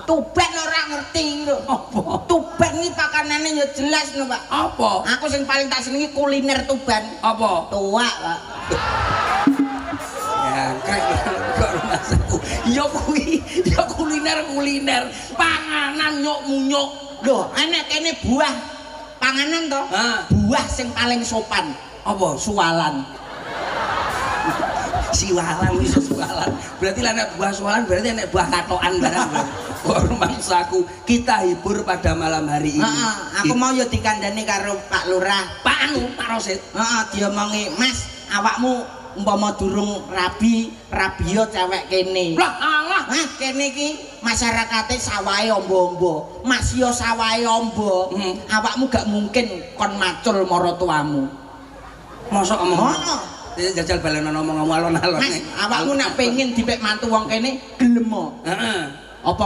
Tuban ora ngerti lho. Apa? Tuban iki pakanane ya jelas lho, Pak. Apa? Aku sing paling tak senengi kuliner Tuban. Apa? Tuak, Pak. Ya, krek kok rumahku. Ya kuwi, ya kuliner-kuliner, panganan nyuk-munyuk. Lho, enek kene buah panganan to? Ha. Buah sing paling sopan, Apa? Suwalan. Siwalan iso suwalan. Berarti lah nek buah suwalan berarti nek buah katokan barang. Kok rumangsaku kita hibur pada malam hari ini. Heeh, aku mau ya dikandani karo Pak Lurah. Pak anu, Pak Rosid. Heeh, diomongi, "Mas, awakmu umpama durung rabi, rabiyo cewek kene." Lah alah, Hah, kene iki masyarakate sawahe ombo-ombo. Mas yo sawahe ombo. Awakmu gak mungkin kon macul maratuamu. Mosok ngomong. Heeh. Jajal balenono ngomong alon-alon. Mas, awakmu nak pengen dipek mantu wong kene gelem. Heeh. Apa